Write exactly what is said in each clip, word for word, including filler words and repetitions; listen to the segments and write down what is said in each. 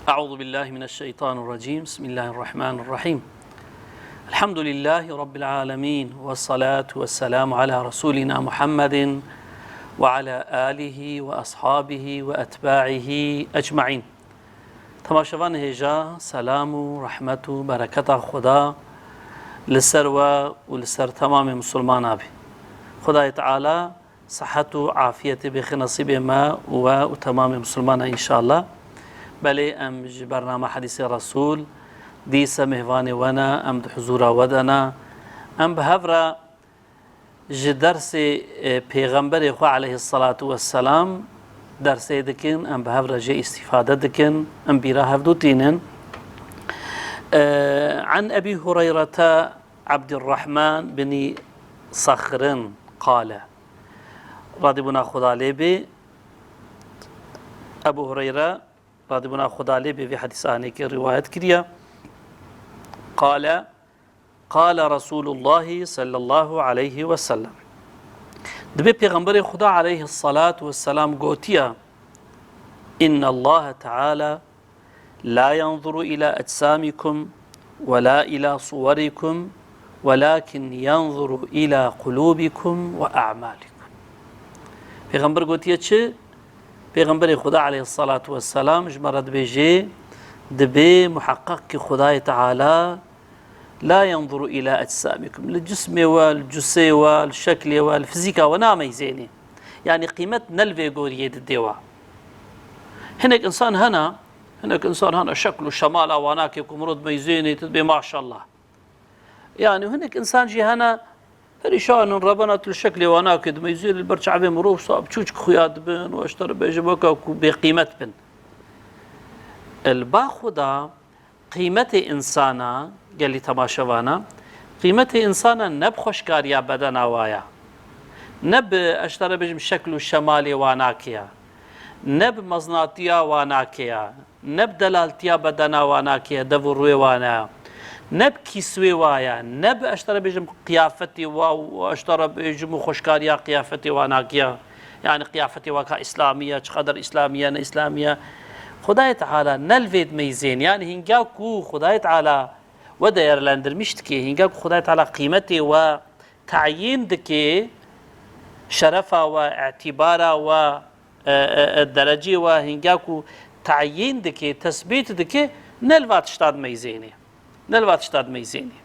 أعوذ بالله من الشيطان الرجيم. بسم الله الرحمن الرحيم. الحمد لله رب العالمين، والصلاة والسلام على رسولنا محمد وعلى آله وأصحابه وأتباعه أجمعين. Temaşevan hêja, selam û rehmet û bereketa Xuda li ser we û li ser temamê misilmana be. Xudayê Teala sihet û afiyetê bêxe nesîbê me û we û temamê misilmana înşallah. Belê em ji bernama Hedîsê Resûl dîse mêvanê we ne, em di huzûra we de ne. Em bi hev re ji dersê, e, Pêxemberê xwe aleyhisselatu vesselam dersê dikin, em bi hev re jê îstîfade dikin, em bîra hevdû tînin. E, An Ebî Hureyrete Abdurrahman binî Saxrin qale. Radîbûna Xuda lê bê. Ebu Hureyre, radîbûna Xuda lê bê, vê hedîsanekê rîwayet kiriye. Qale, qale Resûlullahî sallallahu aleyhi ve sellem. Dibê Pêxemberê Xuda aleyhissalatu vesselam gotiye, "İnnallaha Teala la yanzuru ila eczamikum ve la ila suwarikum, welakin yanzuru ila qulubikum ve a'malikum." Pêxember gotiye çi? Pêxemberê Xuda aleyhissalatu vesselam ji me re dibêje, dibê muheqeq ki Xudayê Teala la yanzuru ila eczamikum. Li cismê we, li cusê we, li şeklê we, li fizîka we nameyzênê. Yani qîmet ne li vê goriyê didê we. Hinek insan hene, hinek insan hene şekl û şemala wan nake ku mirov dimeyzênê, tu dibê maşallah. Yani hinek insan jî hene perîşan in, rebena tu li şeklê wan nake, dimeyzênê, li ber çavê mirov sa biçûçik xuya dibin û ez ji te re bêjim weke ku bêqîmet bin. Li ba Xuda qîmetê însana, gelî temaşevana, qîmetê însana ne bi xweşkariya bedena wa ya, ne bi, ez ji te re bêjim, şekl û şemalê wa nake ya, ne bi meznatiya wa nake ya, ne bi delaltiya bedena wa nake ya, dev û rûyê wa ne ya, ne bi kîswê wa ya, ne bi, ez ji te re bêjim, qiyafetê wa û, ez ji te re bêjim, û xweşkariya qiyafetê wa nake ya. Yani qiyafetê weka îslamî ye, çiqeder îslamî ye, ne îslamî ye. Xwedayê Teala ne li vê dimeyzên. Yani hînga ku Xwedayê Teala we değerlendirmiş dike, hînga ku Xwedayê Teala qîmetê we tayîn dike, şerefa we, îtîbara we, e, e, e, derecê we, hînga ku tayîn dike, tesbît dike, ne li va tişta dimeyzênê. Ne li va tişta dimeyzênê.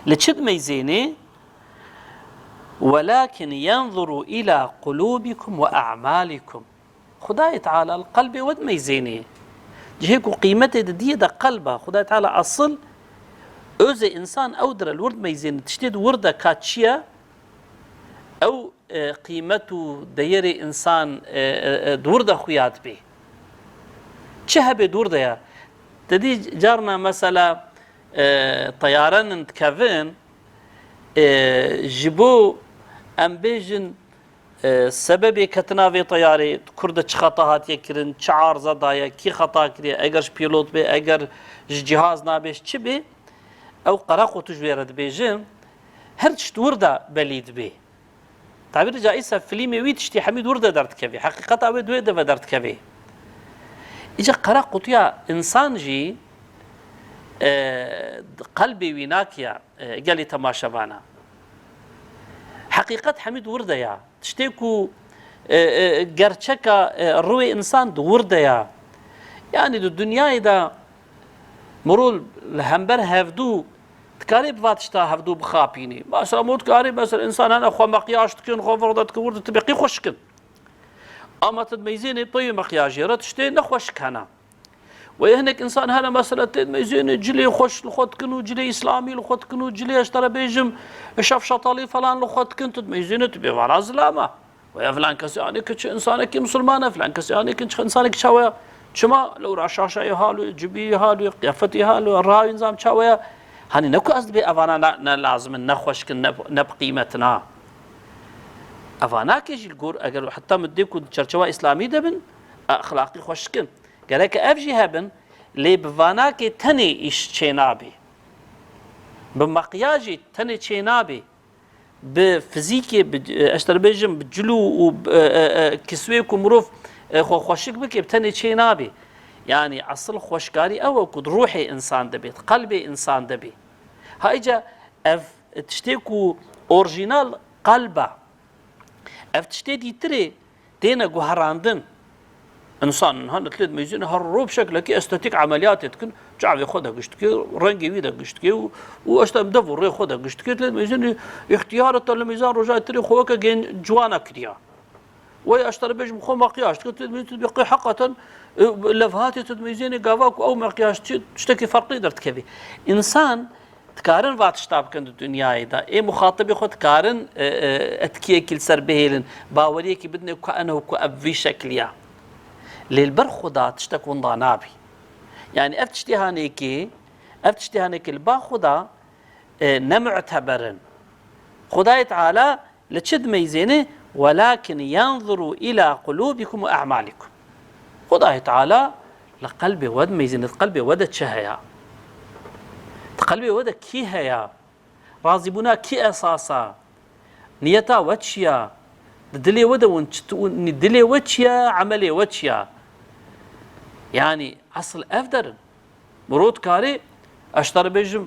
Li çi dimeyzênê? "Welakin yenzuru ila qulubikum ve a'malikum." Xudayê Teala li qelbê we dimeyzênê. Cihê ku qîmetê didiyê de qelb e. Xudayê Teala esil, özê însan ew dire, li wir dimeyzênê. Tiştê di wir de ka çi ye? Ew, e, qîmet û deyerê însan, e, e, e, di wir de xuya dibê. Çi hebê di wir de ye? Te dî carna mesela, e, teyarenin dikevin, e, ji bo em bêjin, e, sebebê ketina vê teyarê, di kur de çi xeta hatiye kirin, çi arza daye, kî xeta kiriye, eger ji pîlot bê, eger ji cihaz nabê, ji çi bê, ew qereq û tu ji wê re dibêjin, her tişt wir de belî dibê. Tabîrî caîz e, filîmê wî tiştî hemî di wir de derdikevê. Heqîqeta wê di wê de ve derdikevê. Îca qereq qutiya însan jî, e, qelbê wî nakiya, e, gelî temaşevana. Heqîqet hemî di wir de ya. Tiştê ku, e, e, gerçeka, e, rûyê însan di wir de ya. Yani di dinyayê de mirov li hember hevdû dikarê bi va tişta hevdû bixapînî. Mesela mirov dikarê, mesela însan hene xwe mekyaj dikin, xwe vir de dikin, wir de tibê qî xweşik in. Ama tu dimeyzênê peyê mekyajê re tiştê nexweşik hene. Wê hinek însan hene mesela tê dimeyzênê cilê xweş li xwe dikin û cilê îslamî li xwe dikin û cilê, ez ji te re bêjim, şefşetalî falan li xwe dikin, tu dimeyzênê tu bê vana zilama. Wê filan kesê anê ki çi însanekî misilman e, filan kesê anê ki çi însanekî çawa ye. Çima? Lewra şaşeyê halo, cibî halo, qiyafetî halo, rawî nizam çawa ye. Hanî ne ku ez dibê evana ne, ne lazim in, ne xweşik in, ne, ne bi qîmet in, na. Evana ke jî li gor, eger heta min dê ku di çerçewa îslamî de bin, exlaqî xweşik in. Gereke ev jî hebin, lê bi vanakê tenê îş çênabê. Bi makyajê tenê çênabê. Bi fizîkê, bi, e, ez te re bêjim, bi cilû û, e, e, e, kiswê ku mirov, e, xwe xweşik bike, bi tenê çênabê. Yanî esil xweşkarî ew e ku di ruhê însan de bê, di qelbê însan de bê. Ha îca ev tiştê ku orjînal qelb e. Ev tiştê dîtirê têne guherandin. Însan niha li dilê dimeyzêne her roj bi şeklekî estetîk emeliyatê dikin, çavê xwe de giş dike, rengê wî de giş dike û, û işte dev û rê xwe de giş dike, dilê dimeyzêne îxtiyar e, te li meyzan roja tirê xwe weke gên ciwana kiriya. Wey eştere bêjim xwe makyaj dike, tu dibî, tu dibî qey heqeten, e, levhatê tu dimeyzênê gava ku ew makyaj çi, tiştekî ferqlî derdikevî. Însan dikarin va tişta bikin di dinyayê de. Ê muxatibê xwe dikarin, e, e, etkiyekî li ser bihêlin, baweriyekî bidine ku eneho ku ev vî şekliya. Lê li ber Xuda tiştek winda nabî. Yanî ev tiştê hanekê, ev tiştê hanekê li ba Xuda, e, ne muteber in. Xudayê Teala li çi dimeyzêne? "Welakin yenzuru ila qulubikum ve a'malikum." Xudayê Teala li qelbê we dimeyzêne, di qelbê we de çi heye? Di qelbê we de kî heye? Razîbûna kî esas e? Niyeta we çi ye? Di dilê we de hûn çi, tu, dilê we çi ye? Emelê we çi ye? Yanî esil ev derin. Mirov dikarê, ez ji te re bêjim,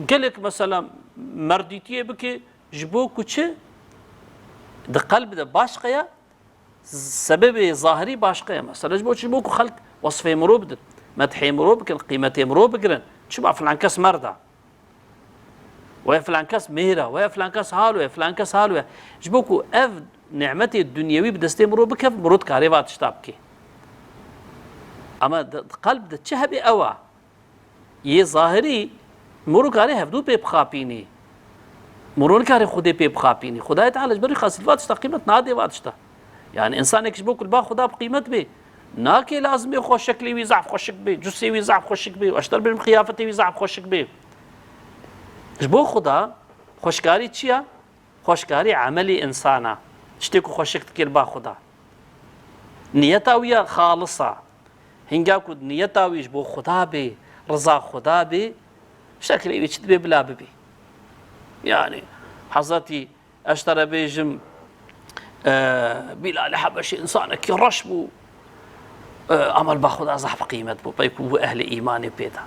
gelek mesela merdîtiyê bike, ji bo ku çi? Di qelb de başqe ye, sebebê zahirî başqe ye. Mesela ji bo çi? Ji bo ku xelk wesfê mirov bidin, medhê mirov bikin, qîmetê mirov bigirin. Çima filan kes merd e? Weya filan kes mêr e, weya filan kes halo ye, filan kes halo ye. Ji bo ku ev nîmetê dinyewî bi destê mirov bikev, mirov dikarê va tişta bike. Ama di, di qelb de çi hebe ew e. Yê zahirî, mirov kare hevdû pê bixapînî. Mirov nikare Xwedê pê bixapînî. Xwedayê Teala ji ber wî xasî va tişta qîmet nade va tişta. Yani insanek ji bo ku li ba Xweda bi qîmet bê, nake lazim bê xwe şeklê wî zehf xweşik bê, cusê wî zehf xweşik bê, eşter bêjim qiyafetê wî zehf xweşik bê. Ji bo Xweda xweşkarî çi ya? Xweşkarî emelî insana. Tiştê ku xweşik dike li ba Xweda. Niyeta wî ya xalis a. Hinga ku niyeta wî ji bo Xweda bê, riza Xweda bê, şeklê wî çi dibe bila bibê. Yani Hezretî, ez ji te re bêjim, e, Bîlalê Hebeşî însanekî reş bû. E, ama li ba Xweda zehf qîmet bû, pey ku bû ehlê îmanê pê de.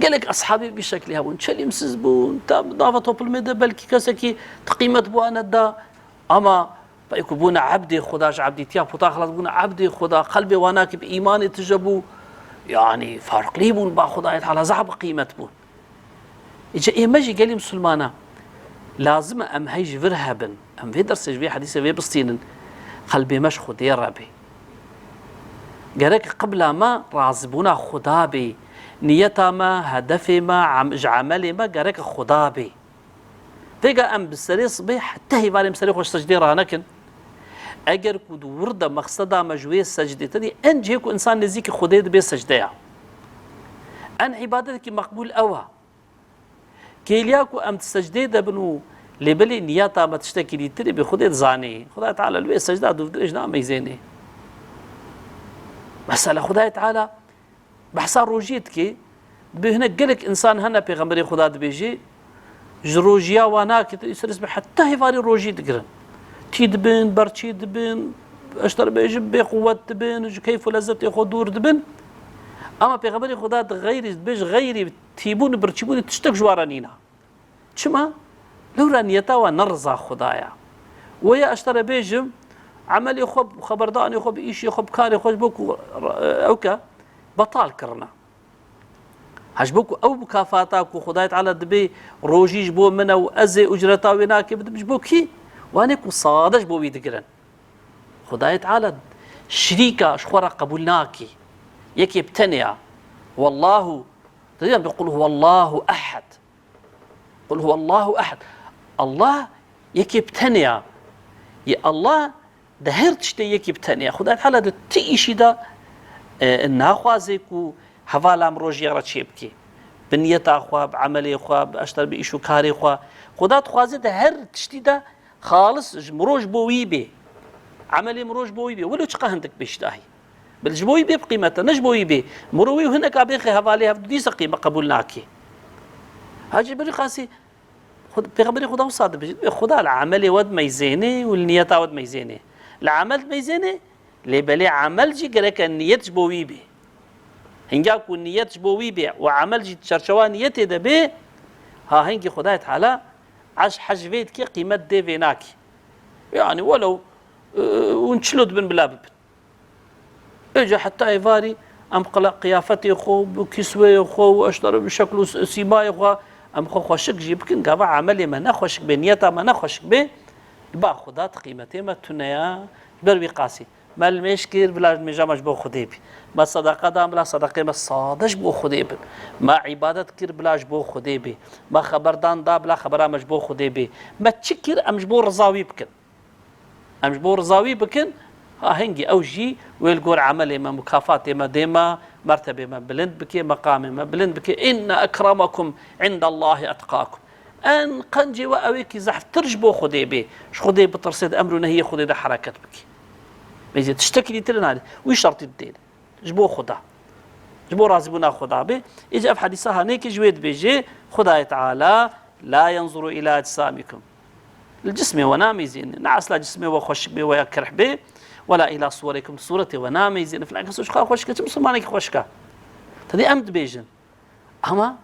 Gelek eshabî bi şeklî hebûn, çelîmsiz bûn, ta nava toplumê de belkî kesekî tu qîmet bi wan neda, ama pey ku bûne ebdê Xweda, ji ebdîtiya puta xilas bûne ebdê Xweda, qelbê wan nakî bi îmanê tije bû, yanî farqlî bûn, ba Xwedayê Teala zehf bi qîmet bûn. Îca ê me jî gelî misilmana lazim e em hey ji vir hebin. Em vê dersê ji vê hedîsê vê bistînin. Qelbê me ji Xwedê re bê. Gerek qibla me razibûna Xweda bê. Niyeta me, hedefê me, em-, ji emelê me gerek Xweda bê. Vêga em bi serê sibê heta hêvarê em serê xwe ji secdê ranekin. Eger ku di wir de mexseda me ji wê secdê, tenê en cihê ku insan nêzîkî Xwedê dibe secde ya. En îbadetekî meqbûl ew e. Kêliya ku em di secdê de bin û lê belê niyeta me tiştekî dîtir ê, bi Xwedê dizanê. Xwedayê Teala li wê secda dûvdirêj nameyzênê. Mesela Xwedayê Teala behsa rojiyê dike, dibê hinek gelek însan hene Pêxemberê Xweda dibêjê, ji rojiya wan nake, tu îsir isbê heta hêvarî rojî digirin. Tî dibin, berçî dibin, ez ji te re bêjim, bêquwet dibin, ji keyf û lezzetê xwe dûr dibin. Ama Pêxemberê Xweda di xeyrî, dibêje xeyrî tîbûn û birçîbûnê tiştek ji wan re nîna. Çima? Lewra niyeta wan ne riza Xweda ya. Weya ez ji te re bêjim, emelê xwe, xeberdanê xwe, bi îşê xwe, bi karê xwe ji bo ku ew ke betal kirine. Ha ji bo ku ew mukafata ku Xwedayê Teala dibê rojî ji bo min e û ez ê ucreta wê nake bidim, ji bo kî? Wanê ku sade ji bo wî digirin. Xwedayê Teala şirîka ji xwe re qebûl nakî. Yekê bi tenê ya. Wallahu, diyan bi qul huwallahu ehad. Qul huwallahu ehad. Allah yekê bi tenê ya. Yê Allah di her tiştê yekê bi tenê ya. Xwedayê Teala di ti îşî de, e, naxwaze ku hevala mirov ji ya re çêbike. Bi niyeta xwe, bi emelê xwe, bi eşter bi îş û karê xwe. Xweda dixwaze di her tiştî de xalis ji mirov ji bo wî bê. Emelê mirov ji bo wî bê. Wilo çiqa hindik bê ji dahî. Bil ji bo wî bê bi qîmet e, ne ji bo wî bê. Mirov wî û hineka bêxe hevalê hev dîsa qîme qebûl nake. Hacî Berî Qasî, Xwed-, Pêxemberê Xweda wisa dibêje, dibê Xweda li emelê we dimeyzênê û li niyeta we dimeyzênê. Li emel dimeyzênê, Lê belê emel jî gereke niyet ji bo wî bê. Hinga ku niyet ji bo wî bê û emel jî di çerçewa niyetê de bê, ha hingî Xwedayê Teala eş hej vê dike, qîmet dê vê nakê. Yani welew, e, hûn çilo dibin bila bibin. Êca heta êvarî em qila qiyafetê xwe, bi kîsweyê xwe û eştera bi şekl û s-, sîmayê xwe em xwe xweşik jî bikin, gava emelê me ne xweşik bê, niyeta me ne xweşik bê, li ba Xuda di qîmetê me tune ya. Ji ber wî qasî me limêj kir, bila limêja me ji bo Xwedê bî. Me sedeqa dan, bila sedeqê me sade ji bo Xwedê bin. Me îbadet kir, bila ji bo Xwedê bî. Me xeberdan da, bila xebera me ji bo Xwedê bî. Me çi kir, em ji bo riza wî bikin. Em ji bo riza wî bikin, ha hingî ew jî wê li gor emelê me, mukafatê me dê me, mertebê me bilind bike, meqamê me bilind bike. Inne ekremekum indallahî etqakum. En qencê we ew ê kî zehftir ji bo Xwedê bê, ji Xwedê bitirsê, di emr û nehiyê Xwedê de hereket bike. Mêzê tiştekî dîtir nayê. Wî şertî didê. Ji bo Xuda. Ji bo razîbûna Xuda bê. Îca ev hedîsa hanê ki ji wê dibêje, Xudayê Teala, "La yenzuru ila ecsamikum." Li cismê we nameyzêne. Ne esla cismê we xweşik bê we ya kirh bê. Wela ila suwerikum, sûretê we nameyzêne. Filan kes ji xwe xweşik e, çi misilmanekî xweşik e? Tedê em dibêjin. Ama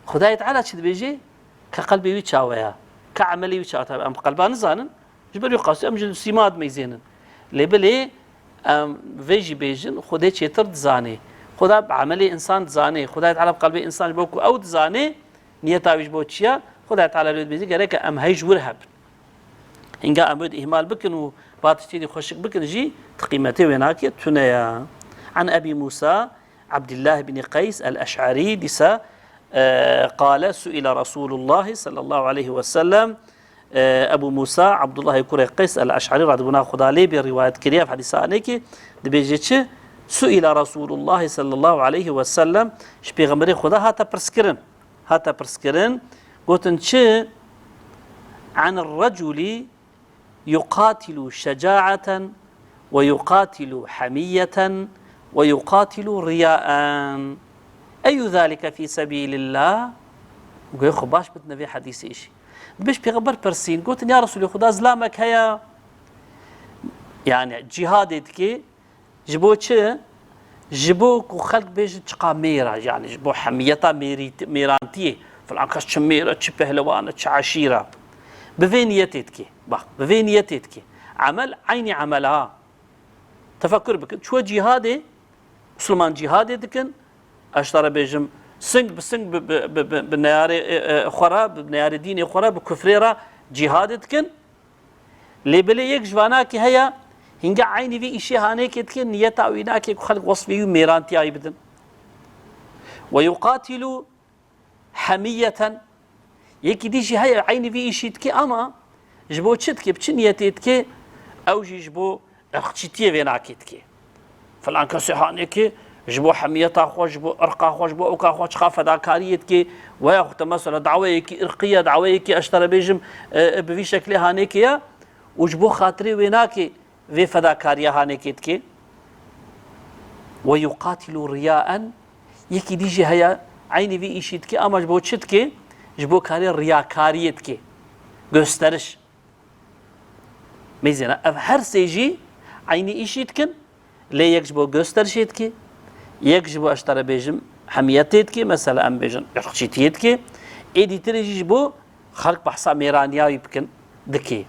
Xudayê Teala çi dibêje? Ka qelbê wî çawe ya? Ka emelê wî çawe? Tabi em qelba nizanin. Ji ber wî qasî em ji sîma dimeyzênin. Lê bilê em vê jî bêjin, Xwedê çêtir dizanê. Xuda bi emelê însan dizanê. Xudayê Teala bi qelbê însan ji bo ku ew dizanê, niyeta wî ji bo çi ya? Xudayê Teala lê dibêje, gereke em hey ji wir hebin. Hinga em wê di îhmal bikin û ba tiştê dî xweşik bikin jî, di qîmetê wê nake, tune ya. An Ebî Mûsa Ebdillah bin Qeys el-Eş'arî dîsa, e, qale su'ile Resulullah sallallahu aleyhi ve sellem, e, Ebû Mûsa Ebdullahê kurê Qeys el-Eş'arî radibûna Xuda lê bê rîwayet kiriye ev hedîsa anekî, dibêje çi? Su'ile Resulullah sallallahu aleyhi ve sellem, ji Pêxemberê Xuda hate pirskirin. Hate pirskirin, gotin çi? Anir reculi yuqatilu şecaeten ve yuqatilu hemiyeten ve yuqatilu riyaen. Eyu zalike fî sebîlillah? Goyê xwe baş bidine vê hedîsê jî. Dibêj Pêxember pirsîn, gotin, ya Resulê Xuda, zilamek heye, yani cîhadê dike, ji bo çi? Ji bo ku xelk bêjin çiqa mêr e, yani ji bo hemiyeta mêrî-, mêrantiyê. Filan kes çi mêr e, çi pehlewan e, çi eşîr e. Bi vê niyetê dike. Bak, bi vê niyetê dike. Emel eynî emel ha. Tefekur bikin. Çûye cîhadê, Musulman cîhadê dikin. Ez ji te re bêjim, sing bi sing bi, bi, bi, bi, bi neyarê, e, e, xwe re, bi neyarê dînê xwe re, bi kufrê re cîhadê dikin. Lê belê yek ji vanakî heye, hinge eynî vî îşê hanêkê dike, niyeta wî nake ku xelk wesfê wî û mêrantiya wî bidin. Ve yuqatilu hemiyeten. Yekî dî jî heye, eynî vî îşî dike ama ji bo çi dike, bi çi niyetê dike? Ew jî ji bo irqçîtiyê vê nakê dike. Filan kesê hanê ki ji bo hemiyeta xwe, ji bo irqa xwe, ji bo oka xwe çiqa fedakariyê dike. Weya xwe te mesela daweyekî irqî ye, daweyekî ez ji te re bêjim, e, e, bi vî şeklê hanê ki ye û ji bo xatirê wê nakê vê fedakariya hanê ki dike. Ve yuqatilu riyaen, yekî dî jî heye, eynî vî îşî dike ama ji bo çi dike? Ji bo karê riyakariyê dike. Gösteriş. Mêzêne ev her sê jî eynî îşî dikin, lê yek ji bo gösterişê dike, yek ji bo ez ji te re bêjim hemiyetê dike, mesela em bêjin irqçîtiyê dike, ê dîtirê jî ji bo xelk behsa mêraniya wî bikin, dike.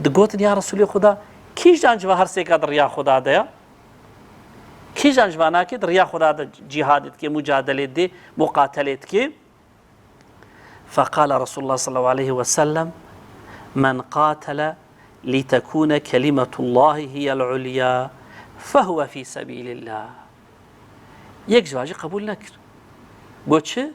Digotin, ya Resulê Xuda, kîjan ji va her sêka di riya Xuda de ya? Kîjan ji va nakê di riya Xuda de cîhadê dike, mucadelê dike, muqatelê dike? Feqale Resulullah sallallahu aleyhi ve sellem, "Men qatele litekune kelimetullahi hiyel ulya, fehuve fî sebîlillah." Yek ji va jî qebûl nekir. Got çi?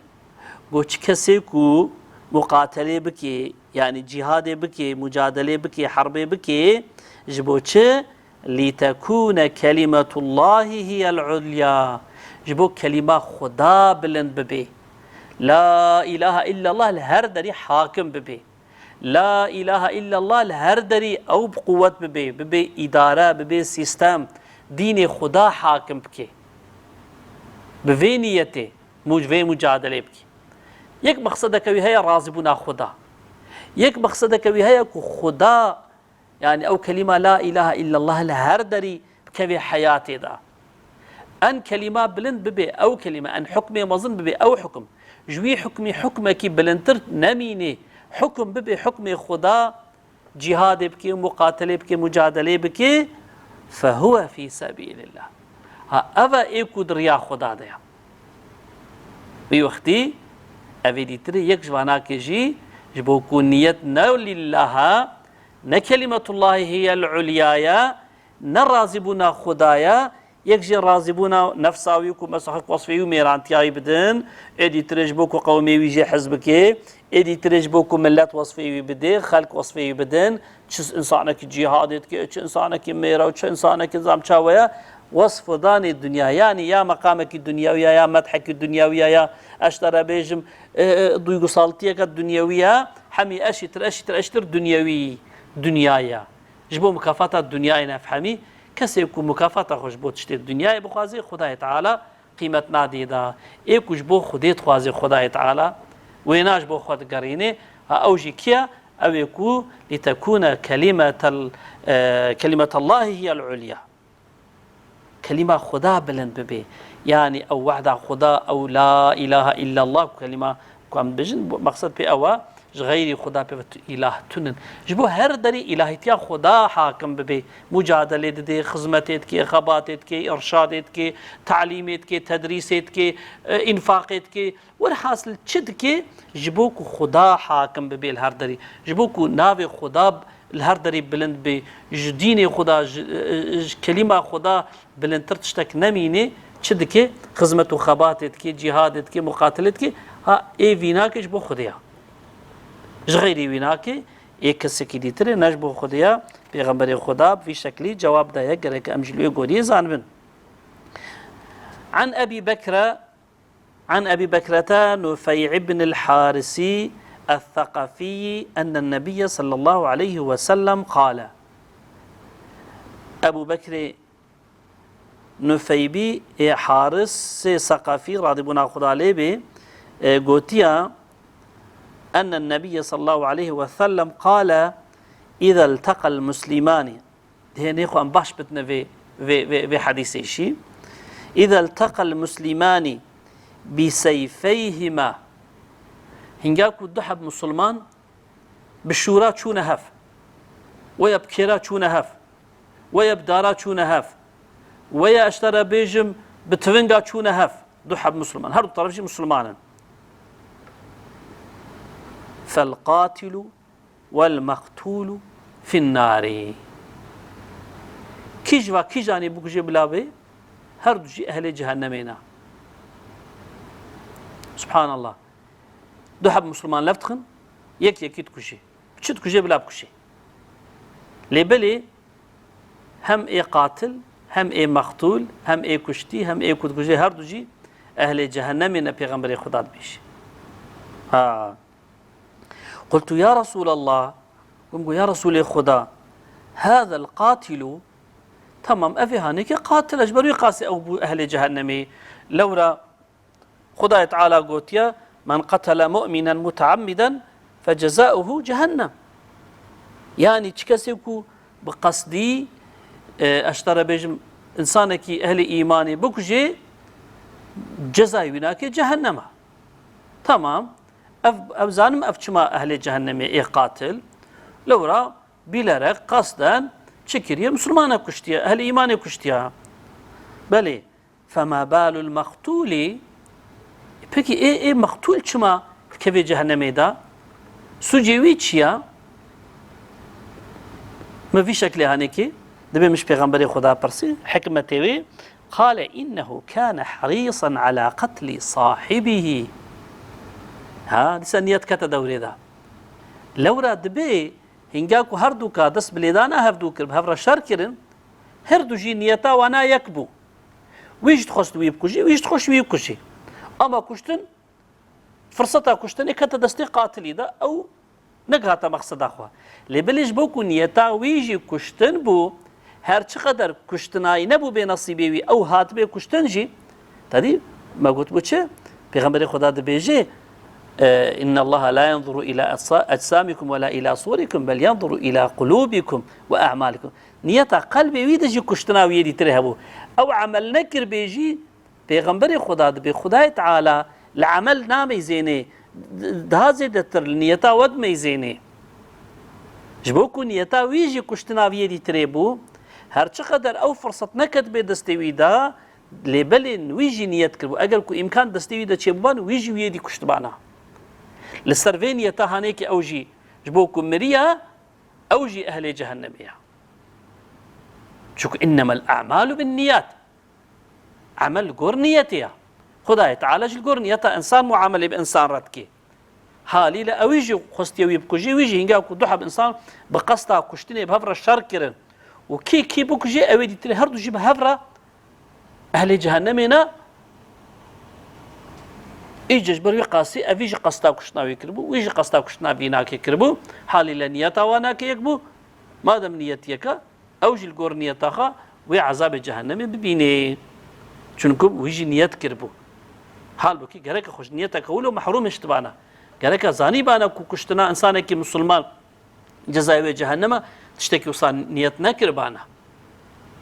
Got çi kesê ku muqatelê bike, yani cîhadê bike, mucadelê bike, herbê bike, ji bo çi? Litekune kelimetullahi hiyel ulya. Ji bo kelîma Xuda bilind bibe. La ilahe illallah li her derî hakim bibe. La ilahe illallah li her derî ew bi quwet bibe, bibe îdare, bibe sîstem. Dînê Xuda hakim bike. Bi vê niyetê muc-, vê mucadelê bike. Yek mexsedeke wî heye razîbûna Xuda. Yek mexsedeke wî heye ku Xuda Yani ew kelîma la ilahe illallah li her derî bikevê heyatê de. En kelîma bilind bibe, ew kelîma, en hukmê mezin bibe, ew hukum. Ji wî hukmî hukmekî bilindtir nemînê. Hukum bibe hukmê Xuda, cîhadê bike, muqatelê bike, mucadelê bike, fehuwe fî sebîlillah. Ha, ev e ê ku di riya Xuda de ye. Wî wextî ev ê dîtirê yek ji vanakê jî, ji bo ku niyet ne lillah e, ne kelimetullahî hiyel ulya ye, ne razîbûna Xuda ye, yek jê razîbûna nefsa wî ku mesela xelk wesfê wî û mêrantiya wî bidin, ê dîtirê ji bo ku qewmê wî jê hez bike, ê dîtirê ji bo ku milet wesfê wî bidê, xelk wesfê wî bidin, çi insanekî cîhadê dike, çi insanekî mêra û çi insanekî nizam çawe ye, wesf danê dinya. Yanî ya meqamekî dinyewî ye, ya medhekî dinyewî ye, ya ez ji te re bêjim, e, e, duygusaltiyeke dinyewî ye, hemî eşîtir, eşîtir, eşîtir dinyewî, dinya ye. Ji bo mukafata dinyayê nefhemî, kesê ku mukafata xwe ji bo tiştê dinyayê bixwaze, Xwedayê Teala qîmet nadê da. Ê ku ji bo Xwedê dixwaze Xwedayê Teala, wêna ji bo xwe digerîne, ha ew jî kî ye? Ew ê ku litekûne kelimetel, e, kelimetellahî hiyel ulya. Kelîma Xuda bilind bibe. Yanî ew wehda Xuda, ew la ilahe illallah, ku kelîma ku em dibêjin, bu, mexsed pê ew e, ji xeyrî Xuda pê ve tu îlah tunin. Ji bo her derî îlahîtiya Xuda hakim bibe. Mucadelê dide, xizmetê dike, xebatê dike, irşadê dike, talîmê dike, tedrîsê dike, e, înfaqê dike. Werhasil çi dike? Ji bo ku Xuda hakim bibe li her derî. Ji bo ku navê Xuda li her derî bilind be, ji dînê Xuda, ji, ji kelîma Xuda bilindtir tiştek nemîne, çi dike? Xizmet û xebatê dike, cîhadê dike, muqatilê dike. Ha, ê vî nake ji bo Xwedê ya. Ji xeyrî wî nake, ê kesekî dîtirê ne ji bo Xwedê ya. Pêxemberê Xuda bi vî şeklî cewab daye, gerek em jî li wê goriyê zanibin. An Ebî Bekre عن أبي بكرة نفيع بن الحارث الثقفي أن النبي صلى الله عليه وسلم قال. Ebu Bekrê Nufeybî ê Harisê Seqafî, radîbûna Xuda lê bê, e, gotiya, أن النبي صلى الله عليه وسلم قال: إذا التقى المسلمان، Dihênê xwe em baş bidine vê, vê, vê, vê hedîsê jî. إذا التقى المسلمان بسيفيهما. Hinga ku du heb musulman bi şûra çûne hev, weya bi kêra çûne hev, weya bi dara çûne hev, weya ez ji te re bêjim bi tivinga çûne hev, du heb musulman, her du teref jî musulman in. فالقاتل والمقتول في النار. Kî ji va kîjanê bikuje bila bê, her du jî ehlê cehennemê ne. Subhanallah. Du heb musulman lev dixin, yek yekî dikuje. Çi dikuje bila bikuje. Lê belê hem ê qatil, hem ê mextûl, hem ê kuştî, hem ê ku dikuje, her du jî ehlê cehennemê ne, Pêxemberê Xuda dibêje. Ha. قلت يا رسول الله، gom got, ya Resûlê Xuda, هذا القاتل، temam, ev ê hanekê qatil e, ji ber wî qasî ew bû ehlê cehennemê. Lewra Xudayê Teala gotiye, من قتل مؤمنا متعمدا فجزاؤه جهنم. Yanî çi kesê ku bi qesdî, e, ez ji te re bêjim, însanekî ehlê îmanê bikuje, cezayê wî nake cehennem e. Temam. Ev, ev zanim ev çima ehlê cehennemê ê qatil. Lewra bîlerek, qasden çi kiriye? Misilmane kuştiye, ehlê îmanê kuştiye. Belê. فما بال المقتول؟ Pekî ê, ê mextûl çima dikeve cehennemê de? Sûcê wî çi ya? Me vî şeklê hanekê, dibê min ji Pêxemberê Xuda pirsî, hikmetê wê, قال إنه كان حريصا على قتل صاحبه. Ha, dîsa niyet kete dewrê de. Lewra dibê, hinga ku her du ka dest bi lêdana hev du kir, bi hev re şer kirin, her du jî niyeta wana yek bû. Wî jî dixwest wî bikujî, wî jî dixwest wî bikujî. Ama kuştin, firseta kuştinê kete destê qatilî de, ew negihate mexseda xwe. Lê belê ji bo ku niyeta wî jî kuştin bû, her çi qeder kuştinayî nebû bê nesîbê wî, ew hatibê kuştin jî, tedî me gotibû çi? Pêxemberê Xuda dibêje, E, inna Allaha la yanzuru ila ajsa-, ajsamikum ve la ila suwerikum, bel yanzuru ila qulubikum ve a'malikum. Niyeta qelbê wî de jî kuştina wî yê dîtirê hebû. Ew emel nekiribê jî, Pêxemberê Xuda dibê Xudayê Teala li emel nameyzênê, daha zêdetir li niyeta we dimeyzênê. Ji bo ku niyeta wî jî kuştina wî yê dîtirê bû, her çiqeder ew firsat neketibê destê wî de, lê belê wî jî niyet kiribû. Eger ku îmkan destê wî de çêbûban, wî jî wî yê dî kuştibana. Li ser vê niyeta hanê ki ew jî ji bo ku miriya, ew jî ehlê cehennemê ya. Çunku innemel a'malu bin niyat. Emel li gor niyetê ya. Xudayê Teala jî li gor niyeta insan muamelê bi insan re dike. Halîle ewî jî xwestiye wî bikujî, wî jî hînga ku du heb insan bi qesta kuştinê bi hev re şer kirin û kî kî bikujê, ew ê dîtirê her du jî bi hev re ehlê cehennemê ne. Îca ji ber wî qasî evî jî qesta kuştina wî kiribû, wî jî qesta kuştina vînakê kiribû. Halîle niyeta wana ke yek bû. Madem niyet yek e, ew jî li gor niyeta xwe wê ezabê cehennemê bibînê. Çunku wî jî niyet kiribû. Halbukî gereke xwe ji niyeteke wilo mehrûm hiştibana. Gereke zanîbana ku kuştina insanekî misilman cezayê wê cehennem e, tiştekî wisa niyet nekiribana.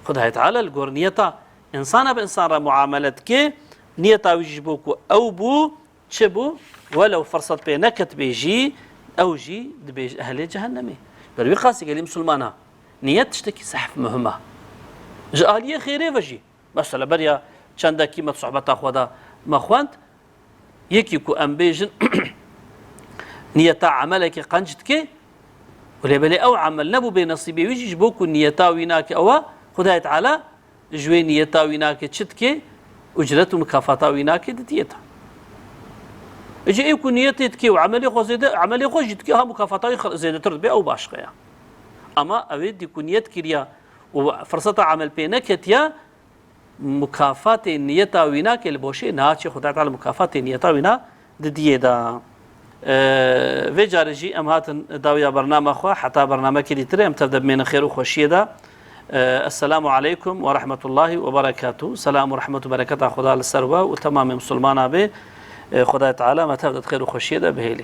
Xwedayê Teala li gor niyeta insana bi insan re muamele dike, niyeta wî jî ji bo ku ew bû, çi bû? Welew firsat pê neketibê jî, ew jî dibêje ehlê cehennemê. Ber wî qasî gelî misilmana, niyet tiştekî zehf muhim e. Ji aliyê xêrê ve jî. Mesela beriya çendekî me di sohbeta xwe de me xwend, yekî ku em bêjin niyeta emelekê qenc dike, û lê belê ew emel nebû bê nesîbê wî jî, ji bo ku niyeta wî nake ew e, Xwedayê Teala ji wê niyeta wî nake çi dike? Ucret û mukafata wî nake didiyê de. Îca ê ku niyetê dike û emelê xwe zêde, emelê xwe jî dike, ha mukafata wî xir-, zêdetir dibe, ew başqe ya. Ama ew ê dî ku niyet kiriya û firseta emel pê neketiya, mukafatê niyeta wî nake, li boşê naçe, Xwedayê Teala mukafatê niyeta wî na didiyê de. Ee, vê carê jî em hatin dawiya bernama xwe, heta bernamekê dîtirê em tev de bimênin xêr û xweşiyê de. Ee, Esselamu aleykum ve rahmetullahi ve berekatuhu. Selam û rehmet û bereketa Xweda li ser we û temamê misilmana be. Ee, Xwedayê Teala me tev de di xêr û xweşiyê de bihêlê.